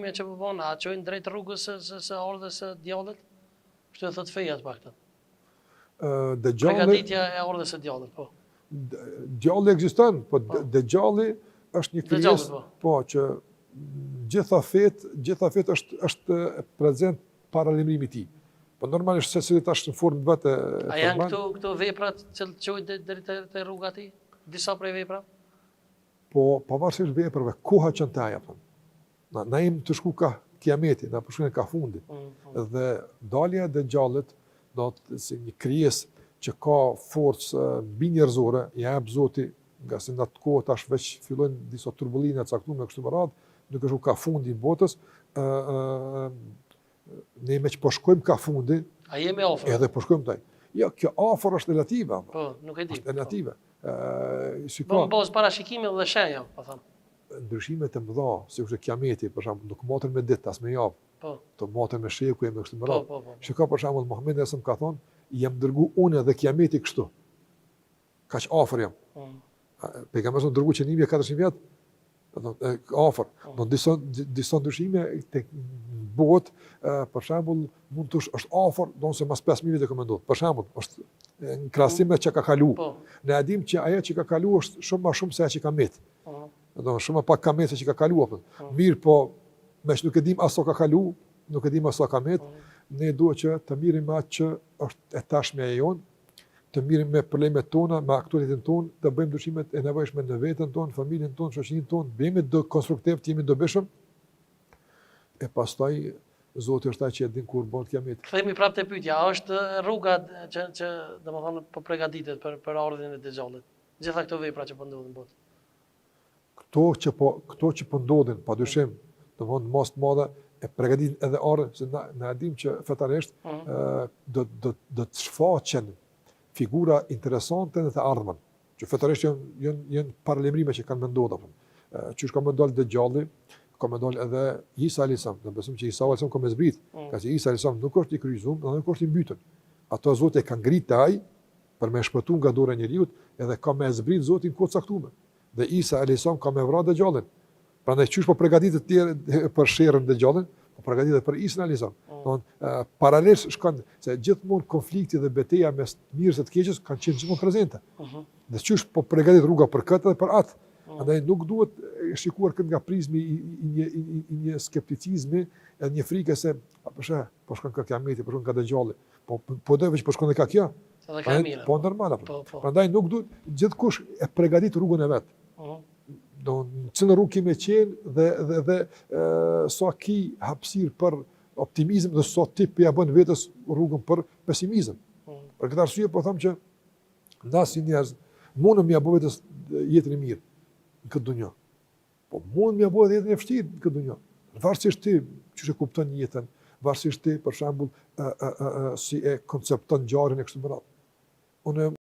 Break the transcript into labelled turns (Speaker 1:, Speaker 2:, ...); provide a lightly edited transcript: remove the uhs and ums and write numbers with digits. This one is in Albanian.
Speaker 1: sotme që po bën, a çojnë drejt rrugës së së, së ardhjes së djallit? Kështu e thotë feja të paktën.
Speaker 2: Ë Dexhalli
Speaker 1: Pregatitja e ardhjes së djallit, po.
Speaker 2: Djalli ekziston, po, po. Dexhalli është një krijesë, po. po që gjitha fetë, gjitha fetë është është prezent paralajmërimi i tij. Po normalisht secili tash në formë të vet e
Speaker 1: A janë këto këto veprat që çojnë deri te te rruga e tij? Disa prej veprave?
Speaker 2: Po pavarësisht veprave, koha çon te ajo apo. Na na jemi tu shku ka kiameti, na po shkojmë ka fundi. Mm, po. Dhe dalja e Dexhallit do të si një krijesë që ka forcë mbinjerëzore, ja jep Zoti, ngase në atë kohë tash veç fillojnë disa turbullina të caktuara kështu me radhë, duke shku ka fundi i botës, ë ë ne meqë po shkojmë ka fundi,
Speaker 1: a jemi afër?
Speaker 2: Edhe po shkojmë taj. Jo, kjo afër është relative.
Speaker 1: Po, nuk e di.
Speaker 2: Është relative.
Speaker 1: Ë, shiko. Po në bazë parashikimeve dhe shenjave, po them.
Speaker 2: Ndryshimet e mëdha, sikurse kiameti, për shembull, nuk maten me ditë as me javë.
Speaker 1: Po.
Speaker 2: Ato maten me shekuj me kështu me radhë.
Speaker 1: Po, po, po.
Speaker 2: Shiko për shembull Muhamedi alejhi selam ka thonë, jam dërgu unë dhe kiameti kështu. Kaq afër jam.
Speaker 1: Mm.
Speaker 2: Pejgamberi është dërgu që 1400 vjet, do të afër. Mm. Do disa disa ndryshime tek botë, për shembull, mund të është afër, do të mas 5000 vite ka me ndodh. Për shembull, është në krahasim me çka ka kalu.
Speaker 1: Po.
Speaker 2: Ne e dimë që ajo që ka kalu është shumë më shumë se ajo që ka mbet.
Speaker 1: Po.
Speaker 2: Do shumë më pak ka mbet se që ka kalu apo.
Speaker 1: Po.
Speaker 2: Mirë, po meqë nuk e dim as sa ka kalu, nuk e dim as sa ka mbet,
Speaker 1: po.
Speaker 2: ne duhet që të merremi me atë që është e tashmja e jonë, të merremi me problemet tona, me aktualitetin tonë, të bëjmë ndryshimet e nevojshme në veten tonë, familjen tonë, shoqërinë tonë, të jemi do konstruktiv, të jemi dobishëm. E pastaj Zoti është ai që e din kur bëhet
Speaker 1: kiameti. Kthehemi prapë te pyetja, a është rruga që që domethënë po përgatitet për për ardhjen e Dexhallit? Gjitha këto vepra që po ndodhin në botë.
Speaker 2: Këto që po këto që po ndodhin, padyshim, domethënë masë të madhe e përgatitin edhe ardhjen, se na na e dimë që fetarisht
Speaker 1: mm -hmm.
Speaker 2: do do do të shfaqen figura interesante në të ardhmen, që fetarisht janë janë janë paralajmërime që kanë me ndodh apo. Qysh ka me dal Dexhalli, ka me dal edhe Isa alayhis salam, ne besojmë që Isa alayhis salam ka me zbrit,
Speaker 1: mm.
Speaker 2: ngase Isa alayhis salam nuk është i kryqëzuar, dhe nuk është i mbytur. Ato Zoti e ka ngritë ai për me shpëtu nga dora e njeriut, edhe ka me zbrit Zoti në kohë të caktuar. Dhe Isa alayhis salam ka me vra Dexhallin. Prandaj qysh po përgatitet tjerë për sherrin Dexhallin, po përgatitet për Isa alayhis salam.
Speaker 1: Mm.
Speaker 2: Don paralelisht shkon se gjithmonë konflikti dhe beteja mes të mirës e të keqes kanë qenë gjithmonë prezente.
Speaker 1: Mm -hmm.
Speaker 2: Dhe qysh po përgatitet rruga për këtë dhe për atë.
Speaker 1: Mm.
Speaker 2: Andaj nuk duhet shikuar këtë nga prizmi i, i, i një i, i, i një skepticizmi edhe një frike se a po sheh, po shkon ka kiameti, po shkon ka Dexhalli. Po po do veç po shkon ka kjo.
Speaker 1: Edhe ka mirë.
Speaker 2: Po normal apo.
Speaker 1: Po, po.
Speaker 2: Prandaj nuk duhet gjithkush e përgatit rrugën e vet.
Speaker 1: Mm -hmm.
Speaker 2: Do në cilën rrugë kemi qenë dhe dhe dhe e, sa ki hapësirë për optimizëm dhe sa ti po ja bën vetes rrugën për pesimizëm.
Speaker 1: Mm -hmm.
Speaker 2: Për këtë arsye po them që na si njerëz mundem ja bë vetes jetën e mirë në këtë dunja. Po mund me ja bo edhe jetën e vështirë në këtë dunja. Varësisht ti qysh e kupton jetën, varësisht ti për shembull ë ë ë si e koncepton ngjarjen e kështu me radhë. Unë.